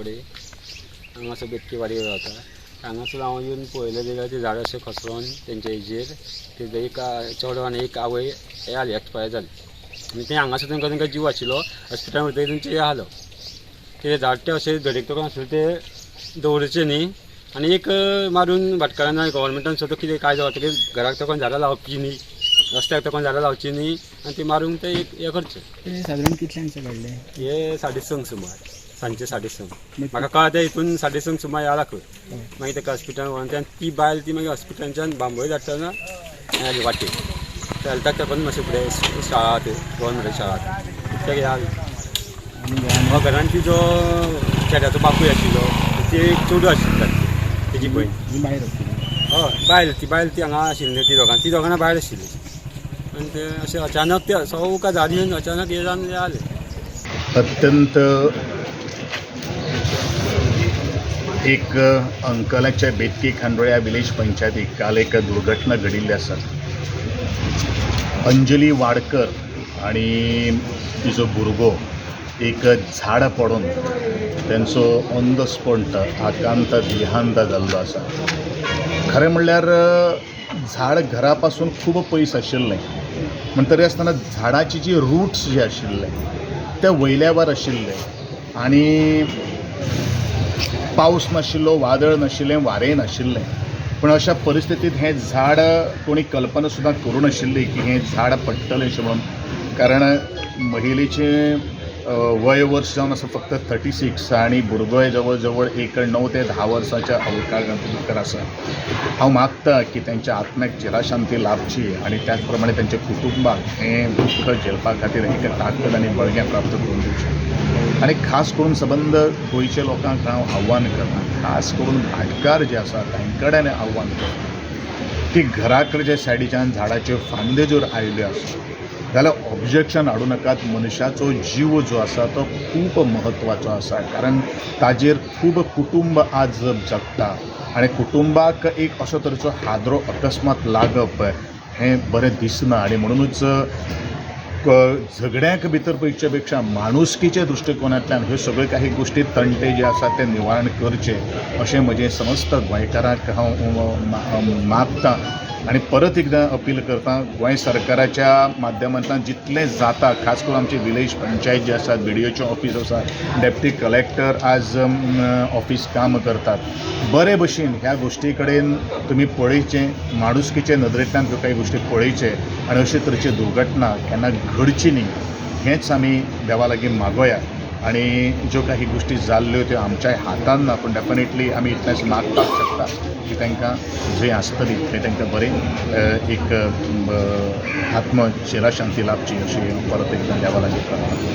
कडेन हांगासर बेतकी वाडी रावता. हांगासर हांव येवन पळयलें जाल्यार तें झाड अशें कोसळोन तेंच्या हेजेर ते एक चेडो आनी एक आवय हे जाली, एक्सपायर जाली. आनी तें हांगासर तांकां तांकां जीव आशिल्लो. हॉस्पिटलान वयतकीर तेंचे हें आसलो, तें झाड तें अशें धडेक तेकून आसलें तें दवरचें न्ही. आनी एक मारून भाटकारान गव्हर्मेंटान सुद्दां कितें कायदो जातकीर घराक तेकून झाडां लावची न्ही, रस्त्याक तेकून झाडां लावची न्ही, आनी ती मारूंक तें एक हें करचें. ते सादारण कितल्यांक घडलें हे 6:30 सुमार, सांजचे 6:30. म्हाका कळ्ळें तें हितून 6:30 सुमार ह्या खंय. मागीर ताका हॉस्पिटलान व्हरून ती बायल ती मागीर हॉस्पिटलांच्यान बांबोळे धाडटना हें वाटेर हेल्थाक तेकून मातशें फुडें शाळा ती गव्हर्मेंट शाळा तेका ह्या आनी घरान तिजो चेड्याचो बापूय आशिल्लो, ती एक चेडूं आशिल्ली तेजी भयण. ही बायल आशिल्ली? हय, बायल ती, बायल ती हांगा आशिल्ली. ती दोगां भायर आशिल्ली. आनी ते अशें अचानक ते सवका झाड येवन अचानक हे जावन जालें. अत्यंत एक अंकलाच्या बेतकी खांडोळ्या विलेज पंचायतीक काल एक दुर्घटना घडिल्ली आसा. अंजली वाडकर आनी तिजो भुरगो एक झाड पडून तेंचो ऑन the spot आकांत देहांत जाल्लो आसा. खरें म्हणल्यार झाड घरा पासून खूब पयस आशिल्लें, पूण तरी आसतना झाडाची जी रुट्स जे आशिल्ले ते वयल्यावर आशिल्ले आनी पावस नाशिल्लो, वादळ नाशिल्लें, वारें नाशिल्लें, पूण अशा परिस्थितींत हें झाड कोणी कल्पना सुद्दां करूं नाशिल्ली की हें झाड पडटलें अशें म्हणून. कारण महिलेचें वय वर्स जावन आसा फक्त 36 आनी भुरगोय जवळ जवळ एक 9 ते 10 वर्साच्या अवकाळांत भितर आसा. हांव मागता की तेंच्या आत्म्याक चिराशांती लाभची आनी त्याच प्रमाणे तेंच्या कुटुंबाक हें दुख्ख झेलपा खातीर एक ताकद आनी बळगें प्राप्त करून दिवचें. आनी खास करून सबंद गोंयच्या लोकांक हांव आव्हान करता, खास करून भाटकार जे आसा तांचे कडेन आव्हान करता की घरा कडच्या सायडीच्यान झाडाच्यो फांद्यो जर आयल्यो आसा जाल्यार ऑब्जेक्शन हाडूं नाकात. मनशाचो जीव जो आसा तो खूब म्हत्वाचो आसा, कारण ताजेर खूब कुटुंब आज जगता आनी कुटुंबाक एक असो तरेचो हादरो अकस्मात लागप हें बरें दिसना. आनी म्हणुनूच झगड्यांक भितर पळयच्या पेक्षा माणुसकीच्या दृश्टिकोनांतल्यान ह्यो सगळ्यो काही गोश्टी तंटे जे आसा ते निवारण करचे अशें म्हजें समस्त गोंयकारांक हांव मागता. आनी परत एकदां अपील करता, गोंय सरकाराच्या माध्यमांतल्यान जितलें जाता, खास करून आमची विलेज पंचायत जे आसात, बीडीओचे ऑफीस आसा, डेप्टी कलेक्टर आज ऑफीस काम करतात, बरे भशेन ह्या गोश्टी कडेन तुमी पळयचें, माणुसकीचे नदरेंतल्यान ह्यो काही गोश्टी पळयचे आनी अशे तरेची दुर्घटना केन्ना घडची न्ही हेंच आमी देवा लागीं मागोया. आनी ज्यो काही गोश्टी जाल्ल्यो त्यो आमच्याय हातान ना, पूण डेफिनेटली आमी इतलेंच मागपाक शकता की तांकां जंय आसतली थंय तांकां बरें एक आत्म शिराशांती लाभची अशी परत एकदां देवा लागीं प्रार्थना.